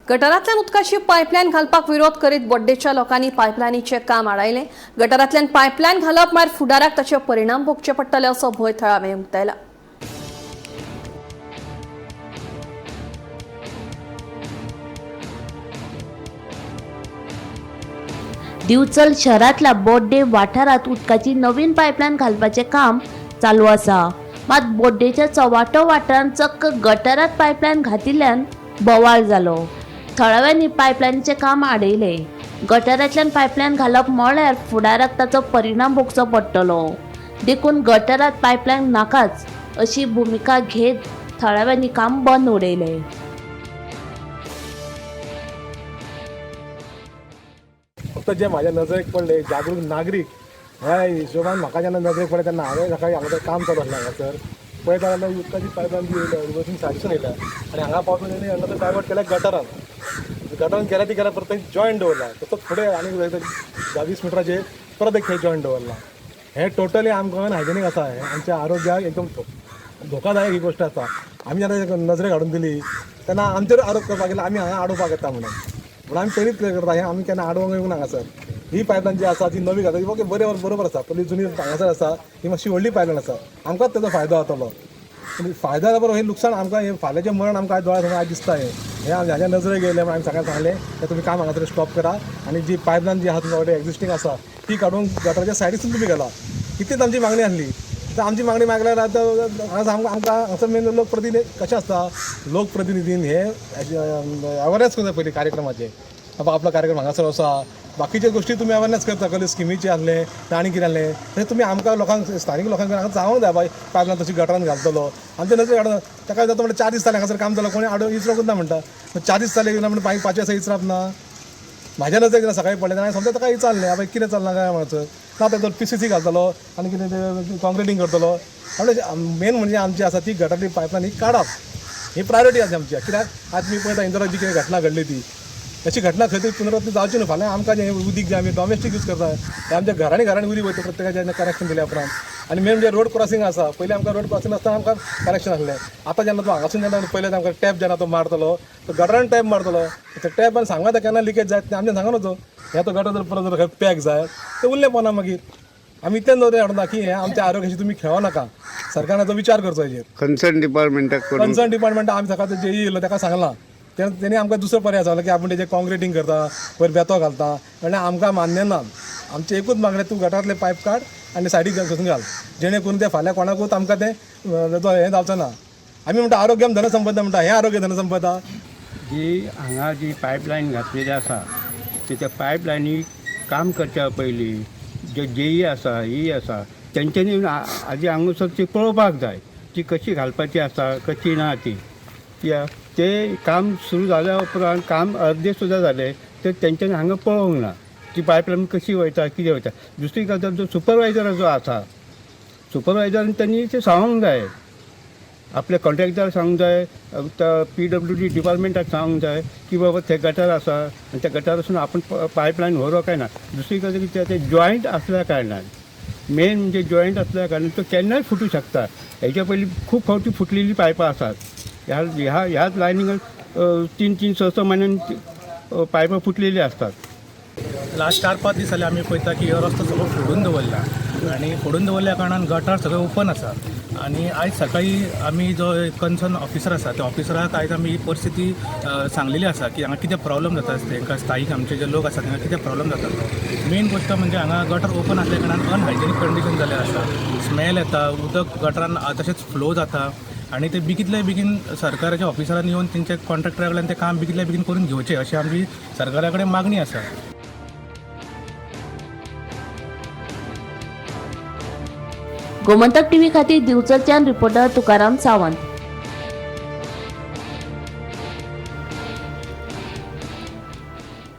गटारांतल्यान उदकाची पायपलायन घालपाक विरोध करीत बोड्डेच्या लोकांनी पायपलायनीचें काम आडायलें. गटारांतल्यान पायपलायन घालप म्हळ्यार फुडाराक ताचे परिणाम भोगचे पडटले असो भंय थळाव्यांनी उक्तायला. दिवचल शहरांतल्या बोड्डे वाठारांत उदकाची नवीन पायपलायन घालपाचें काम चालू आसा. मात बोड्डेच्या चव्हाटो वाठारांत चक्क गटारांत पायपलायन घातिल्ल्यान बोवाळ जालो. थळाव्यांनी पायपलायनीचें काम आडयलें. गटारांतल्यान पायपलायन घालप म्हळ्यार फुडाराक ताचो परिणाम भोगचो पडटलो, देखून गटारांत पायपलायन नाकाच अशी भुमिका घेत थळाव्यांनी काम बंद उडयलें. फक्त जे म्हाज्या नजरेक पडले जागरूक नागरीक ह्या हिशोबान म्हाका जेन्ना नजरेक पडलें तेन्ना हांवें सकाळी हांगा काम चालू आसलें हांगासर पळयता जाल्यार उदकाची पायपलायन जी येयल्या वचून सायडसून येयल्या आनी हांगा पावसून येयली हांगा तो डायवर्ट केल्या गटरान. गटरान केल्या ती केल्या परत जॉयंट दवरला तसोच फुडें आनी 10-20 मिटराचेर परत एक थंय जॉयंट दवरला. हें टोटली आमकां हायजेनीक आसा, हें आमच्या आरोग्याक एकदम धोकादायक ही गोश्ट आसा. आमी जेन्ना नजरेक हाडून दिली तेन्ना आमचेर आरोप करपाक गेले आमी हांगा आडोवपाक येता म्हणून, पूण आमी पयलींच क्लियर करता हें आमी केन्ना आडोवंक येवंक ना हांगासर. ही पायपलायन जी आसा ती नवी घातली ओके बरोबर आसा, पयली जुनी हांगासर आसा ही मातशी व्हडली पायपलायन आसा, आमकांच तेजो फायदो जातलो. पूण फायदो जाल्या बरोबर हें लुकसाण आमकां हें फाल्यांचें मरण आमकां आयज दोळ्या समोर आयज दिसता. हें हें हाज्या नजरेक येयलें म्हणून आमी सगळ्यांक सांगलें की तुमी काम हांगासर स्टॉप करा आनी जी पायपलायन जी आसा तुमच्या कडेन एक्झिस्टींग आसा ती काडून गटाराच्या सायडीसून तुमी घाला. इतलीच आमची मागणी आसली. तर आमची मागणी मागल्यार आतां हांगा आमकां हांगासर मेन लोकप्रतिनिधी कशें आसता, लोकप्रतिनिधीन हे अवेरनेस करता पयलीं कार्यक्रमाचे, बाबा आपलो कार्यक्रम हांगासर आसा, बाकीच्यो गोश्टी तुमी अवेरनेस करता, कसले स्किमीचे आसले आनी कितें आसलें तशें तुमी आमकां लोकांक स्थानीक लोकांक हांगा सांगूंक जाय बाय पायपलायन तशी गटरान घालतलो. आमच्या नजरे हाडून ताका जाता म्हणल्यार 4 दीस जाले हांगासर काम जालो, कोणी आडो इचरोकूच ना म्हणटा, 4 दीस जाले म्हणून 5 दिसा इचराप ना. म्हाज्या नजरेक जेन्ना सकाळी पडलें तेन्ना हांवें समजा ताका विचारलें बाय कितें चल्लां काय म्हणून, ना ताचो PCC घालतलो आनी कितें तें कॉन्क्रिटींग करतलो. म्हणजे मेन म्हणजे आमची आसा ती गटारली पायपलायन ही काडप ही प्रायोरिटी आसा आमची. कित्याक आज तुमी पळयता इंदोराक जी कितें घटना घडली ती अशी घटना खंय तरी पुनरावृत्ती जावची न्हू. फाल्यां आमकां जें उदीक जें आमी डॉमेस्टीक यूज करता तें आमच्या घरांनी घरांनी उदीक वयता प्रत्येकाचें कनेक्शन दिल्या उपरांत. आनी मेन म्हणजे रोड क्रॉसिंग आसा, पयलीं आमकां रोड क्रॉसिंग आसतना आमकां कनेक्शन आसलें, आतां जेन्ना तूं हांगासून जेन्ना पयलें आमकां टॅप जेन्ना तो मारतलो तो गटरान टॅप मारतलो, ते टॅपान सांगता केन्ना लिकेज जायत आमचें सांगून वचो हें तो गटर जर परत जर पॅक जायत तें उरलें पोना. मागीर आमी इतलें नदरे हाडून की हें आमच्या आरोग्याशी तुमी खेळो नाका, सरकारान हाचो विचार करचो हेजेर. कन्सर्न डिपार्टमेंटाक करून कन्सर्न डिपार्टमेंट आमी सकाळचो जे येयलो ताका सांगलां, तेणी आमकां दुसरो पर्याय सांगलो की आपूण तेजें कॉन्क्रिटींग करता वयर बेतो घालता, म्हणल्यार आमकां मान्य ना. आमचें एकूच मागणें तूं गटारांतले पायप काड आनी सायडीक घालून घाल, जेणे करून तें फाल्यां कोणाकूच आमकां तें तेजो हें जावचो ना. आमी म्हणटा आरोग्यम धनसंपदा म्हणटा, हें आरोग्य धनसंपदा. जी हांगा जी पायपलायन घातलेली आसा ते त्या पायपलायनी काम करच्या पयलीं जे जेई आसा ई आसा तेंच्यांनी आदी हांगासर ती पळोवपाक जाय ती कशी घालपाची आसा कशी ना ती. ते काम सुरू जाल्या उपरांत काम अर्दे सुद्दां जालें तर तेंच्यांनी हांगा पळोवंक ना ती पायपलायन कशी वयता कितें वयता. दुसरी गजाल जो सुपरवायजर जो आसा सुपरवायजरान तेणी तें सांगूंक जाय, आपल्या कॉन्ट्रॅक्टराक सांगूंक जाय, PWD डिपार्टमेंटाक सांगूंक जाय की बाबा ते गटर आसा आनी त्या गटरासून आपूण पायपलायन व्हरूंक काय ना. दुसरी गजाल कितें ते जॉयंट आसल्या कारणान मेन म्हणजे जॉयंट आसल्या कारणान तो केन्नाय फुटूं शकता. हेच्या पयलीं खूब फावटी फुटलेली पायपां आसात, ह्या ह्या ह्याच लायनीक 3-3 6-6 म्हयन्यान पायपां फुटलेली आसतात. लास्ट 4-5 दीस जाले आमी पळयता की हो रस्तो सगळो फोडून दवरला आनी फोडून दवरल्या कारणान गटार सगळें ओपन आसा. आनी आयज सकाळी आमी जो कन्सर्न ऑफिसर आसा त्या ऑफिसराक आयज आमी ही परिस्थिती सांगलेली आसा की हांगा कितें प्रॉब्लम जाता, तांकां स्थायीक आमचे जे लोक आसा तांकां कितें प्रॉब्लम जाता तो. मेन गोश्ट म्हणजे हांगा गटर ओपन आसल्या कारणान अनहायजेनीक कंडिशन जाल्लें आसा, स्मेल येता, उदक गटरान तशेंच फ्लो जाता आनी ते बेगींतल्या बेगीन सरकाराच्या ऑफिसरांनी येवन तेंच्या कॉन्ट्रॅक्टरा कडल्यान तें काम बेगींतल्या बेगीन करून घेवचें अशी आमची सरकारा कडेन मागणी आसा. गोमंतक टीव्ही खातीर दिवचलच्यान रिपोर्टर तुकाराम सावंत.